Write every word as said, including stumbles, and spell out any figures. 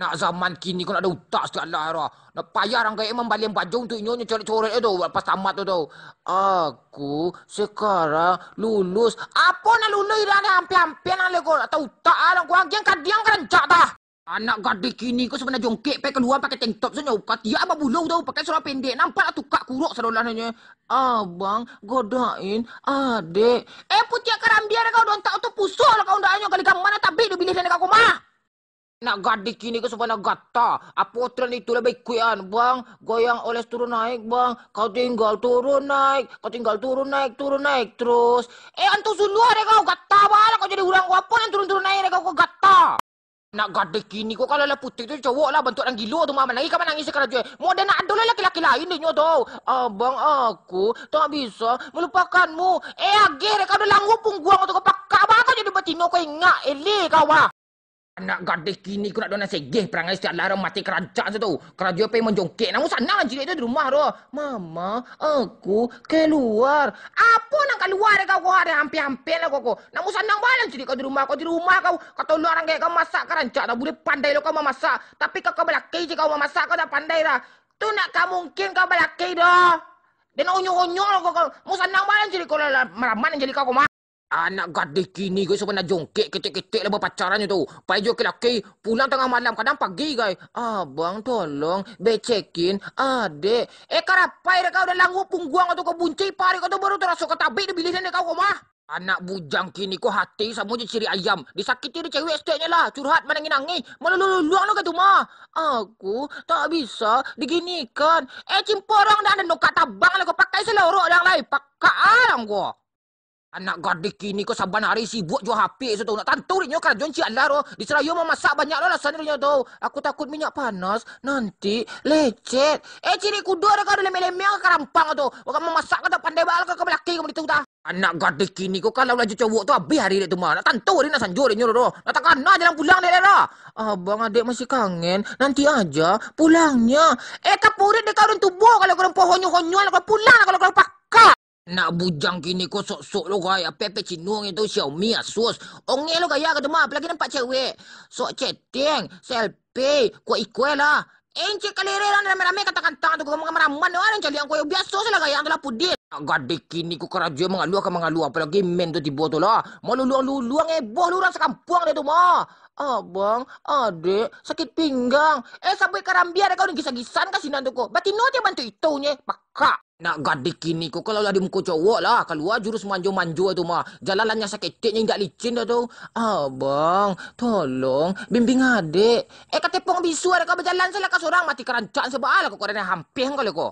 Nak zaman kini ko nak ado utak saketek lah, Ra. Nak payah urang gaek mambalian baju untuak inyo, nyo coret-coret tu, pas tamat tu, tu. Aku sekarang lulus. Apo nak lulus, dah ni hampia-hampia nak lego. Tak tahu utak ah, urang ko agian kadiang ka rancak tah. Anak gadih kini ko sabana jongkek, pai kalua pakai tank top sajo, katiak babulu tu, pakai surah pendek, nampak lah tukak kurok sadolah nyo. Abang, godain, adek. Eh, putiak karambia dek kau, dontak tu pusok lah kau, ndaknyo gali gaman tabik di bilih dek kau ko mah. Nak gadih kini ko sabana gata. Apo tren itu lah baikuikan, Bang? Goyang oles turun naik, Bang. Kau tinggal turun naik, kau tinggal turun naik, turun naik terus. Eh, antu suluah dek kau, gata balah kau jadi urang ko. Apo nan turun-turun naik dek kau ko gata? Nak gadih kini ko kalau lah putuih tu cowok lah bantuak nan gilo tu mah. Manangih ka manangih sakarajo. Model nak ado lah laki-laki lain dek nyo tu. Abang, aku tak bisa melupakanmu. Eh, agih dek kau, dah langguah pungguang tu ko, pakak balah kau jadi batino ko, ingek eleh kau ah. Anak gadih kini ko nak ado nan segeh parangai saketek lah, mati karancak sajo tu. Karajo pai manjongkek, namun sanang lah cilik tu di rumah tu. Mama, aku keluar. Apo nan kalua dek kau ko, ado hampia-hampia lah kau ko. Namun sanang balah cilik kau di rumah, kau di rumah kau, kau tolong urang gaek kau masak karancak, tak buliah pandai lo kau mamasak. Tapi kau, kau balaki se kau mamasak, kau tak pandai dah. Tu nak ka mungkin kau balaki doh. Den onyok-onyok lo kau, kau. Mun sanang balah cilik kau lah, lah maraman cilik kau ko mah. Anak gadih kini ko sabana jongkek, ketek-ketek lah bapacaran tu. Pai jo laki-laki, pulang tangah malam, kadang pagi gai. Abang, tolong becekin adek. Eh, karapai dek kau, dah langguah pungguang tu ko, bunci paruik kau tu baru taraso ka tabik di bilih dek kau ko mah. Anak bujang kini ko hati samo jo ciri ayam. Disakiti dek cewek saketeknyo lah, curhat manangih-nangih. Maluluang-luluang lo kau tu mah. Aku tak bisa diginikan. Eh, cimpo urang dah ado nokak tabang lah ko, pakai salorok dek urang lai. Pakak ah urang ko. Anak gadih kini ko saban ari sibuak jo H P se tu. Nak tantu dek nyo karajo cilik lah tu. Di sarayo mamasak banyak lo alasan dek nyo tu. Aku takut minyak panas, nanti lecet. Eh, cilik kudo dek kau, dah lemeh-lemeh ka karampang tu. Urang mamasak kau tak pandai balah kau, kau balaki kau baitu tah. Anak gadih kini ko kalau lah jo cowok tu abih ari dek tu mah. Nak tantu ari nak sanjo dek nyo tu. Nak takana jalan pulang dek lah. Abang, adek masih kangen. Nanti aja pulangnya. Eh, kapurit dek kau urang tubuah kalau kau urang pohonyo-honyo lah, kau pulang lah kalau kau pakak. Nak bujang kini ko sok-sok lo gai, ape-ape Cino ngitu, Xiaomi, Asus. Ongeh lo gaya kau tu mah, apolai nampak cewek. Sok chatting, selfie, kuek-kuek lah. Encik kalere lah rame-rame kantang-kantang tu, kau maraman-raman tu, urang caliak kau, biaso se lah gaya tu lah pudin. Nak gadih kini ko karajo mangaluah ka mangaluah, apolai men tu tibo tu lah. Maluluang-luluang, eboh lo urang sakampuang dek tu mah. Abang, adek, sakik pinggang. Eh, sabuik karambia dek kau ni, gisa-gisan ka sinan tu ko. Batino se bantuak itu nye, pakak. Nak gadih kini ko kalau lah di muko cowok lah, kalua jurus manjo-manjo tu mah. Jalan lah nyo saketek nyo indak licin dah tu. Abang, tolong bimbing adek. Eh, ka tepung bisu dek kau, bajalan se lah kau surang, mati karancak se balah kau, kau dah hampeh kau lah ko.